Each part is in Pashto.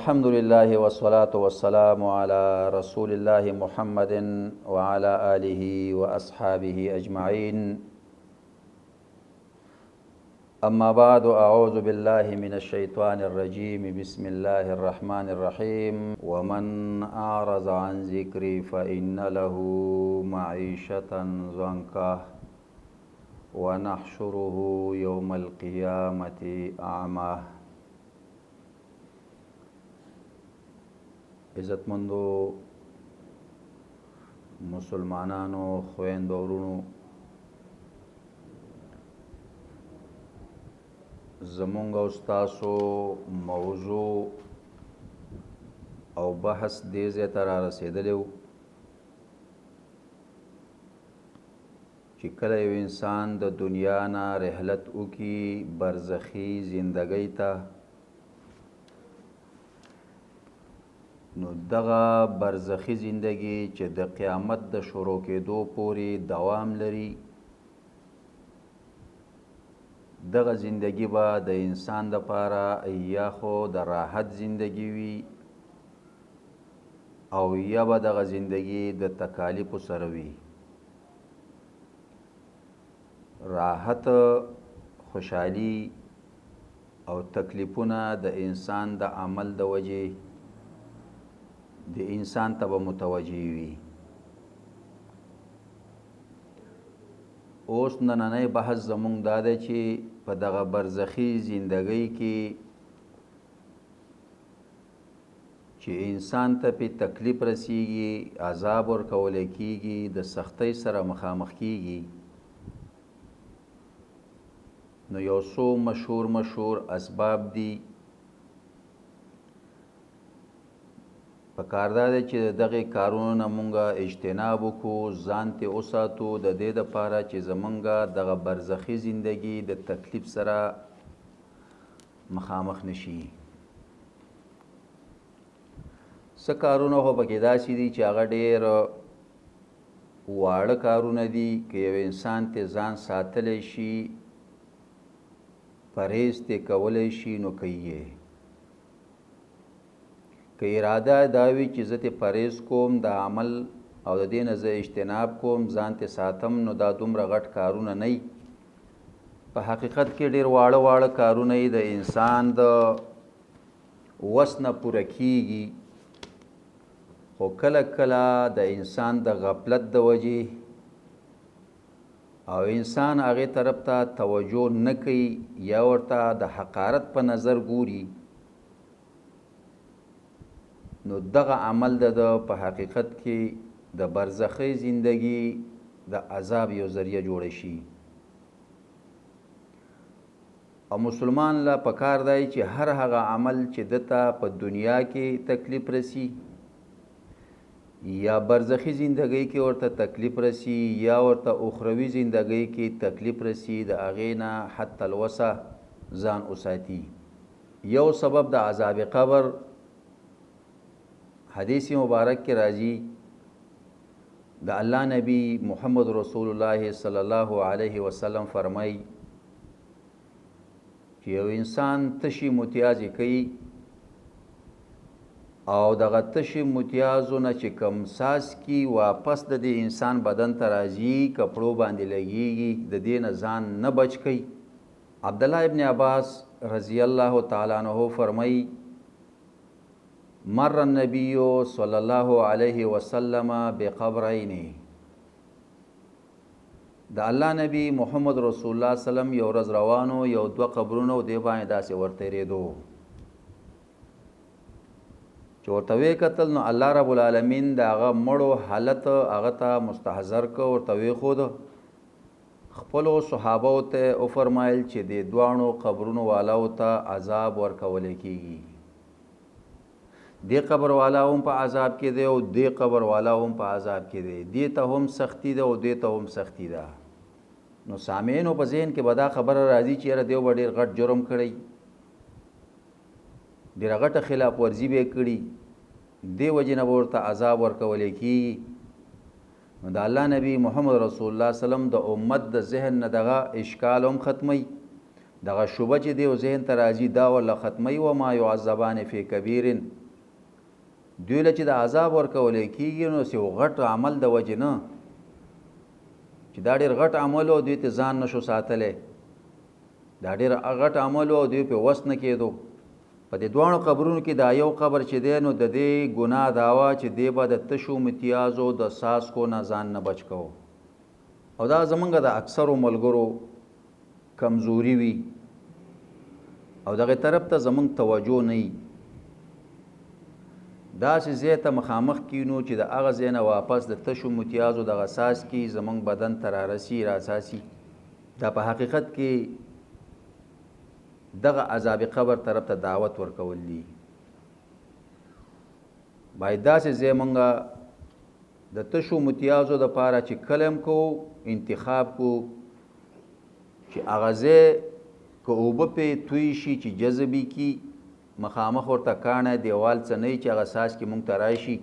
الحمد لله والصلاة والسلام على رسول الله محمد وعلى آله وأصحابه أجمعين. أما بعد، أعوذ بالله من الشيطان الرجيم. بسم الله الرحمن الرحيم. ومن أعرض عن ذكري فإن له معيشة ضنكا ونحشره يوم القيامة أعمى. عزتمندو مسلمانانو، خويندو، ورونو، زمونږ او ستاسو موضوع او بحث دې ځای ته را رسېدلی و چې کله یو انسان د دنیا نه رحلت وکړي برزخي زندګۍ ته، نو دغه برزخي زندگی چې د قیامت د شروع کېدو پورې دوام لري، دغه زندگی به د انسان د پاره یا خو د راحت زندگی وي او یا به دغه زندگی د تکالیفو سره وي. راحت، خوشحالي او تکلیفونه د انسان د عمل د وجې د انسان ته به متوجه وي. اوس نننی بحث زمونږ دا دی چې په دغه برزخي زندګۍ کې چې انسان ته پې تکلیف رسیږي، عذاب ورکولی کیږي، د سختۍ سره مخامخ کیږي، نو یو څو مشهور مشهور اسباب دي. په کار دا دی چې د دغې کارونو نه مونږ اجتناب وکړو، ځان ترې وساتو، د دې دپاره چې زمونږ دغه برزخي زندګي د تکلیف سره مخامخ نشي. څه کارونه خو پکې داسې دي چې هغه ډېر واړه کارونه دي، که یو انسان ترې ځان ساتلی شي، پرهیز ترې کولی شي، نو کوي یې. که اراده دا وي چې زه ترې پرهیز کوم د عمل او د دې نه زه اجتناب کوم، ځان ترې ساتم، نو دا دومره غټ کارونه نه وي. په حقیقت کې ډېر واړه واړه کارونه یې د انسان د وس نه پوره کیږي، خو کله کله د انسان د غفلت د وجې او انسان هغې طرف ته توجه نه کوي یا ورته د حقارت په نظر ګوري، نو دغه عمل د ده په حقیقت کې د برزخي زندگی د عذاب یو ذریعه جوړ شي. او مسلمان له پکار دی چې هر هغه عمل چې ده ته په دنیا کې تکلیف رسی یا برزخي زندګۍ کې ورته تکلیف رسی یا ورته اخروي زندګۍ کې تکلیف رسی، د هغې نه حتی الوسه ځان وساتي. یو سبب د عذاب قبر حدیث مبارک کې راځي، د الله نبی محمد رسول الله صلی الله علیه وسلم فرمایي چې یو انسان تشي متیازې کوي او دغه تشي متیازو نه چې کم څاڅکي واپس د دې انسان بدن ته راځي، کپړو باندې لګیږي، د دې نه ځان نه بچ کوي. عبدالله ابن عباس رضی الله تعالی عنہ فرمایي: مر النبي صلی الله علیه وسلم بقبرین. د الله نبی محمد رسول الله سلام یو ورځ روانو، یو دوه قبرونو دی باندې داسې ورتېرېدو، چې ورته ویې کتل نو الله رب العالمین د هغه مړو حالت هغه ته مستحضر کړ، ورته ویې ښود. خپلو صحابو ته وفرمایل چې دې دواړو قبرونو والاو ته عذاب ورکولی کیږي. دې قبر والا هم په عذاب کې دی او دې قبر والا هم په عذاب کې دی، دې ته هم سختی ده او دې ته هم سختی ده. نو سامعینو په ذهن کې به دا خبره راځي چې یاره دیو به ډېر غټ جرم کړی، ډېره غټه خلاف ورزي به یې کړي، دې وجې نه به ورته عذاب ورکولی کیږي. نو د الله نبی محمد رسول الله سلم د امت د ذهن نه دغه اشکال هم ختموي دغه شبه چې دیو ذهن ته راځي دا ورله ختموي. وما يعذبان فی کبیر، دوی له چې د عذاب ورکولی کېږي نو یو غټ عمل د وجې نه چې دا ډېر غټ عمل او دوی ته ځان نشو ساتلی، دا ډېر غټ عمل او دوی په وس نه کېدو. په دې دواړو قبرونو کې دا یو قبر چې دی نو د دې ګناه دا وه چې دی به د تشو متیازو د څاڅکو نه ځان نه بچ کوو. او دا زمونږ د اکثرو ملګرو کمزوري وي او دغه طرف ته زمونږ توجه نه وي. داسې ځای ته مخامخ کینو چې د هغه ځای نه واپس د تشو متیازو دغه څاڅکي زمونږ بدن ته رارسي راڅاڅي. دا په حقیقت کې دغه عذاب قبر طرف ته دعوت ورکول دي. باید داسې ځای مونږ د تشو متیازو د پاره چې کله هم کوو انتخاب کو چې هغه ځای که اوبه پې توی شي چې جذب یې کړي، مخامخ ورته کاڼی دیوال څه نه وي چې هغه څاڅکي مونږ ته راشي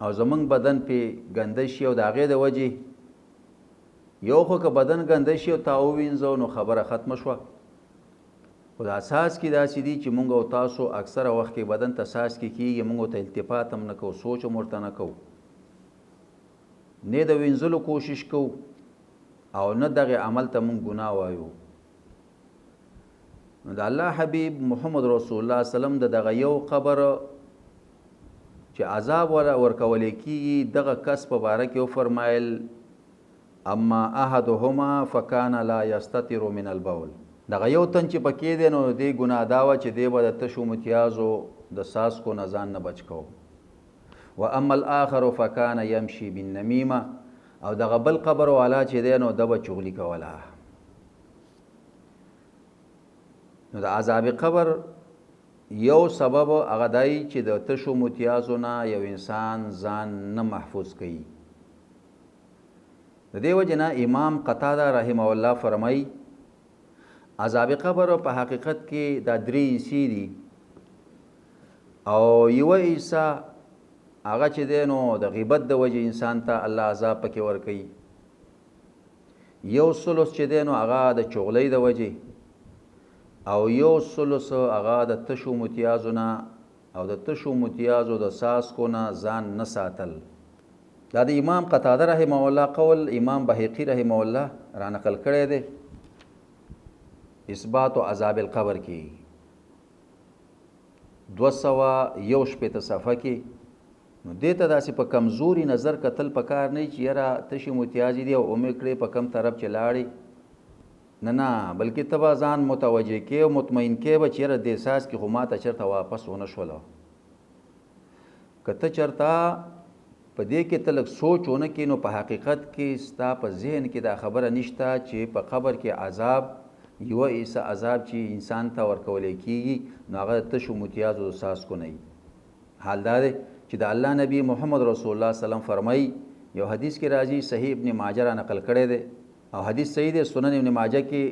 او زمونږ بدن پې ګنده شي. او د هغې د وجې یو خو که بدن ګنده شي او تا ووینځو نو خبره ختمه شوه، خو دا څاڅکي داسې دي چې مونږ او تاسو اکثره وخت کې بدن ته څاڅکي کېږي، مونږ ورته التفات هم نه کوو، سوچ هم ورته نه کوو، نه د وینځلو کوشش کوو او نه دغه عمل ته مونږ ګناه وایو. نو د الله حبیب محمد رسول الله سلام د دغه یو قبر چې عذاب ورکولی کېږي دغه کس په باره کې وفرمایل اما احدهما فکان لا یستتر من البول. دغه یو تن چې پکې دی نو دې ګناه دا وه چې دی به د تشو متیازو د څاڅکو نه ځان نه بچ کوو. و اما الاخر فکان یمشي بالنمیمه، او دغه بل قبر والا چې دی نو ده به چغلي کوله. نو د عذاب قبر یو سبب هغه دی چې د تشو متیازو نه یو انسان ځان نه محفوظ کوي. د دې وجې نه امام قتاده رحمه الله فرمایي عذاب قبر په حقیقت کې دا درې حصې دي، او یوه حصه هغه چې دی نو د غیبت د وجې انسان ته الله عذاب پکې ورکوي، یو ثلث چې دی نو هغه د چغلۍ د وجې، او یو ثلث هغه د تشو متیازو نه او د تشو متیازو د څاڅکو نه ځان نه ساتل. دا د امام قتاده رحمه الله قول امام بهقي رحمه الله را نقل کړی دی اثبات عذاب القبر کې 261 صفحه کې. نو دې ته داسې په کمزوري نظر کتل پکار نه چې یاره تشې متیازې دي او ومې کړې په کم طرف چې لاړې، نه نه، بلکې ته به ځان متوجه کې او مطمئن کې به چې یاره دې څاڅکي خو ماته چېرته واپس ونه شوله. که ته چېرته په دې کې ته لږ سوچ ونه کړې نو په حقیقت کې ستا په ذهن کې دا خبره نشته چې په قبر کې عذاب یوه حصه عذاب چې انسان ته ورکولی کېږي نو هغه د تشو متیازو د څاڅکو نه وي. حال دا دی چې د الله نبی محمد رسول الله سلام فرمایي، یو حدیث کې راځي، صحیح ابن ماجه را نقل کړی دی او حدیث صحیح دی، سنن ابن ماجه کې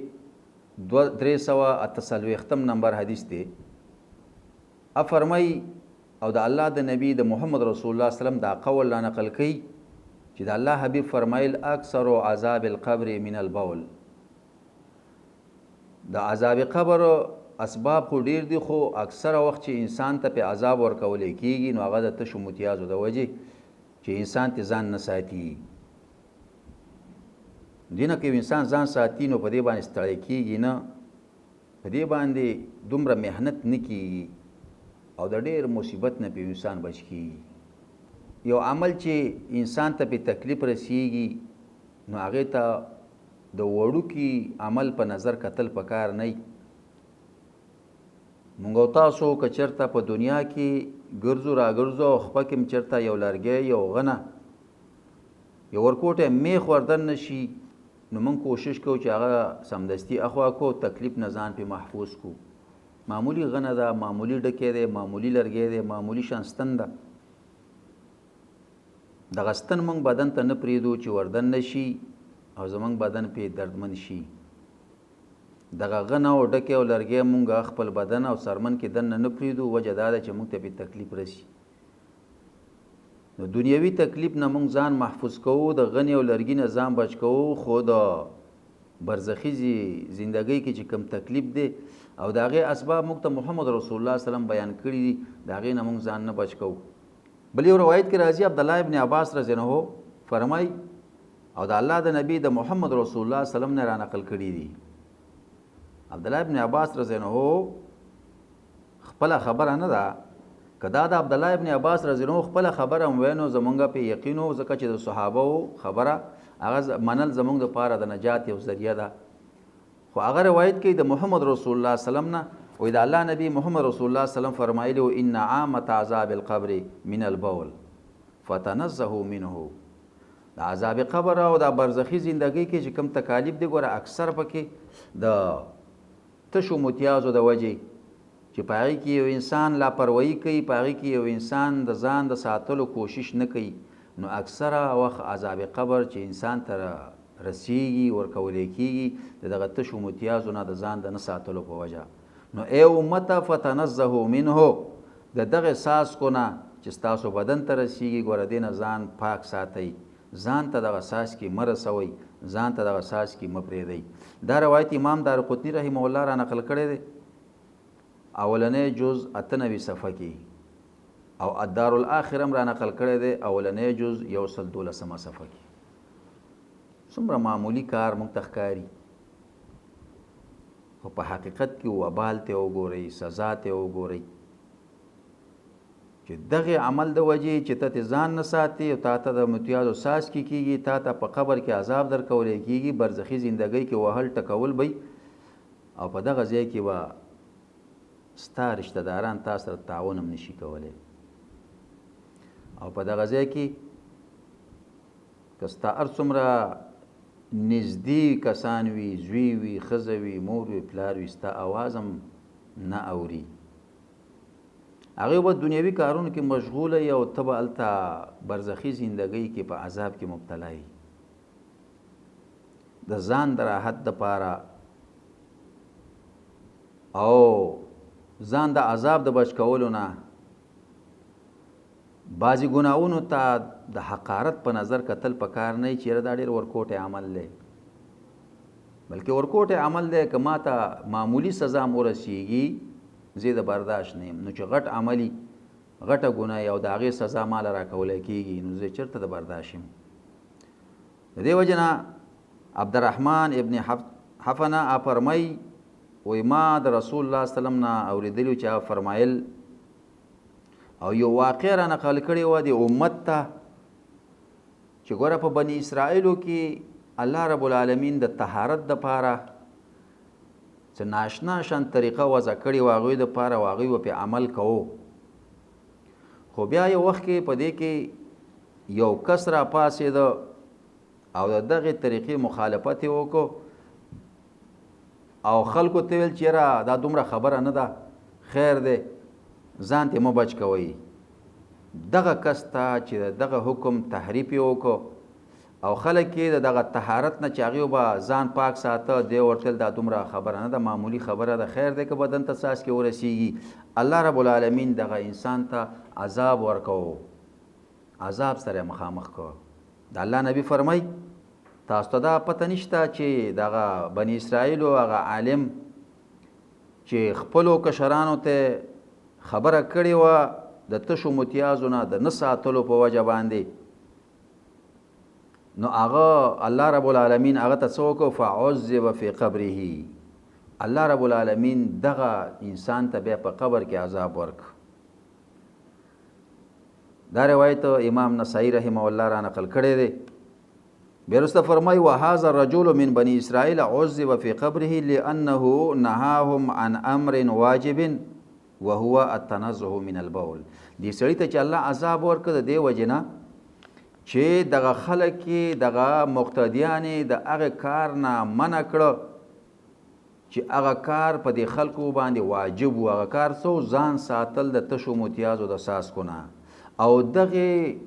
348 نمبر حدیث دی. ا فرمایي او د الله د نبی د محمد رسول الله سلام دا قول را نقل کوي چې د الله حبیب فرمایل اکثر عذاب القبر من البول. د عذاب قبر اسباب خو ډیر دي، خو اکثره وخت چې انسان ته په عذاب ورکولی کېږي نو هغه د تشو متیازو د وجې چې انسان ته ځان نه ساتي. دې نه که یو انسان ځان ساتي نو په دې باندې ستړی کېږي نه، په دې باندې دومره محنت نه کېږي او د ډېر مصیبت نه په انسان بچ کېږي. یو عمل چې انسان ته په تکلیف رسیږي نو هغې ته د وړوکي عمل په نظر کتل پکار نه وي. مونږ او تاسو که چېرته په دنیا کې ګرځو راګرځو او خپه کې هم چېرته یو لرګی، یو غنه، یو ورکوټی میخ وردننه شي نو مونږ کوشش کوو چې هغه سمدستي اخوا کړو او تکلیف نه ځان پرې محفوظ کړو. معمولي غنه ده، معمولي ډکی دی، معمولي لرګی دی، معمولي شان ستن ده. دغه ستن مونږ بدن ته نه پرېږدو چې وردننه شي او زمونږ بدن پرې دردمن شي. دغه غنه او ډکی او لرګی مونږ خپل بدن او څرمن کې دننه نه پرېږدو، وجه دا ده چې مونږ ته پرې تکلیف رسي. نو دنیوي تکلیف نه مونږ ځان محفوظ کوو، د غنې او لرګي نه ځان بچ کوو، خو د برزخي زندګۍ کې چې کوم تکلیف دی او د هغې اسباب موږ ته محمد رسول الله سلام بیان کړي دي، د هغې نه موږ ځان نه بچ کوو. بل یو روایت کې راځي عبدالله ابن عباس رضی الله عنه فرمایي او د الله د نبی د محمد رسول الله سلام نه را نقل کړي دي. عبدالله ابن عباس رضی الله عنه خپله خبره نه ده، که دا د عبدالله ابن عباس رضی الله عنه خپله خبره هم وای نو زمونږ پې یقین و، ځکه چې د صحابو خبره هغه منل زمونږ دپاره د نجات یو ذریعه ده. خو هغه روایت کوي د محمد رسول الله سلام نه، وایي د الله نبی محمد رسول الله سلام فرمایلی و ان عامة عذاب القبر من البول فتنزهوا منه. د عذاب قبر او د برزخي زندګۍ کې چې کوم تکالیف دی ګوره اکثر پکې د تشو متیازو د وجې چې په هغې کې یو انسان لاپروایي کوي، په هغې کې یو انسان د ځان د ساتلو کوشش نه کوي، نو اکثره وخت عذاب قبر چې انسان ته رسیږي ورکولی کیږي د دغه تشو متیازو نه د ځان د نه ساتلو په وجه. نو ای امته فتنزهوا منه، د دغه څاڅکو نه چې ستاسو بدن ته رسیږي ګوره دې نه ځان پاک ساتئ، ځان ته دغه څاڅکي مه رسوئ، ځان ته دغه څاڅکي مه پرېږدئ. دا روایت امام دارقطني رحمه الله را نقل کړی دی، اولنی جز 98 صفحه کې، او الدار الاخر هم را نقل کړی دی، اولنی جز 112 صفحه کې. څومره معمولي کار موږ ته ښکاري، خو په حقیقت کې وبال ته وګورئ، سزا ته وګورئ چې دغه عمل د وجې چې ته ترې ځان نه ساتې او تا ته د متیازو څاڅکي کېږي، تا ته په قبر کې عذاب درکولی کېږي، برزخي زندګۍ کې وهل ټکول به او په دغه ځای کې به ستا رشته داران تا سره تعاون هم نشي کولی، او په دغه ځای کې که ستا هر څومره نږدې کسان وي، زوی وي، ښځه وي، مور وي، پلار وي، ستا اواز هم نه اوري. هغوی به دنیوي کارونو کې مشغوله وي او ته به هلته برزخي زندګۍ کې په عذاب کې مبتلا یې. د ځان د راحت دپاره او ځان د عذاب د بچ کولو نه بعضې ګناهونو ته د حقارت په نظر کتل پکار نه چې یاره دا ډېر ورکوټی عمل دی، بلکې ورکوټی عمل دی که ما ته معمولي سزا هم ورسیږي زه یې د برداشت نه یم، نو چې غټ عملي غټه ګناه او د هغې سزا ماله راکولی کېږي نو زه چېرته د برداشت یم. د دې وجې نه عبدالرحمن ابن حفنه فرمایي وایي ما د رسول الله صلی الله علیه وسلم نه اورېدلي چې هغه فرمایل او یو واقع را نقل کړی وه د امت ته چې ګوره په بني اسرائیلو کې الله رب العالمین د طهارت دپاره څه ناشنا شان طریقه وضع کړې وه هغوی دپاره او هغوی به پرې عمل کوو. خو بیا یو وخت کې په دې کې یو کس را پاڅېده او د دغې طریقې مخالفت یې وکړو او خلکو ته ویل چې یاره دا دومره خبره نه ده، خیر دی، ځان ته مه بچ کوئ. دغه کس ته چې د دغه حکم تحریف یې وکړو او خلک یې د دغه طهارت نه چې هغوی به ځان پاک ساته، دی ورته ویل دا دومره خبره نه ده، معمولي خبره ده، خیر دی که بدن ته څاڅکي ورسیږي. الله رب العالمین دغه انسان ته عذاب ورکوو، عذاب سره مخامخ کړ. د الله نبی فرمایي تاسو ته دا پته نشته چې دغه بني اسرائیلو هغه عالم چې خپلو کشرانو ته خبره کړې وه د تشو متیازو نه د نه ساتلو په وجه باندې، نو هغه الله رب العالمین هغه ته څه وکړو؟ فعذب فی قبره. الله رب العالمین دغه انسان ته بیا په قبر کې عذاب ورکړ. دا روایت امام نسائی رحمه الله را نقل کړی دی. بیا وروسته فرمایي وهذا الرجل من بني اسرائیل عذب فی قبره لأنه نهاهم عن امر واجب وهو التنزه من البول. دې سړي ته چې الله عذاب ورکړ د دې وجې نه چې دغه خلک یې دغه مقتدیان یې د هغه کار نه منع کړه چې هغه کار په دې خلکو باندې واجب و. هغه کار څه و؟ ځان ساتل د تشو متیازو د څاڅکو نه. او دغې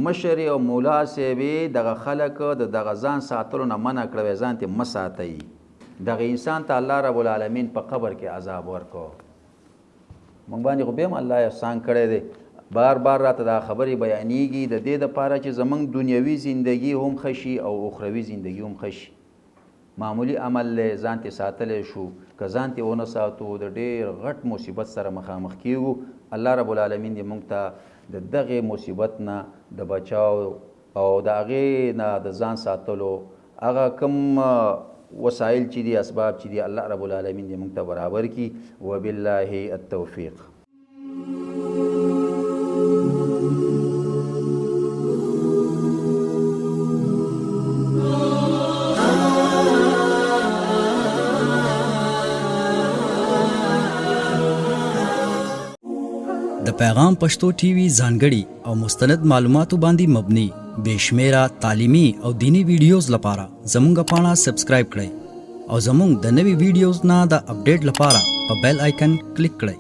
مشر او مولا صاحب دغه خلک د دغه ځان ساتلو نه منع کړه، وایي ځان ترې مه ساتئ. دغه انسان ته الله رب العالمین په قبر کې عذاب ورکړ. موږ باندې خو بیا هم الله احسان کړی دی، بار بار راته دا خبرې بیانېږي د دې دپاره چې زموږ دنیوي زندګي هم ښه شي او اخروي زندګي هم ښه شي. معمولي عمل دی، ځان ترې ساتلی شو، که ځان ترې ونه ساتو د ډېر غټ مصیبت سره مخامخ کېږو. الله رب العالمین دې موږ ته د دغې مصیبت نه د بچاو او د هغې نه د ځان ساتلو هغه کوم وسایل چې دي، اسباب چې دي، الله رب العالمین دې موږ ته برابر کړي. وبالله التوفیق. د پیغام پښتو ټي وي ځانګړي او مستند معلوماتو باندې مبني بې شمیره تعلیمي او دیني ویډیوز لپاره زموږ پاڼه سبسکرایب کړئ او زموږ د نوي ویډیوز نه د اپډیټ لپاره په بیل آیکن کلیک کړئ.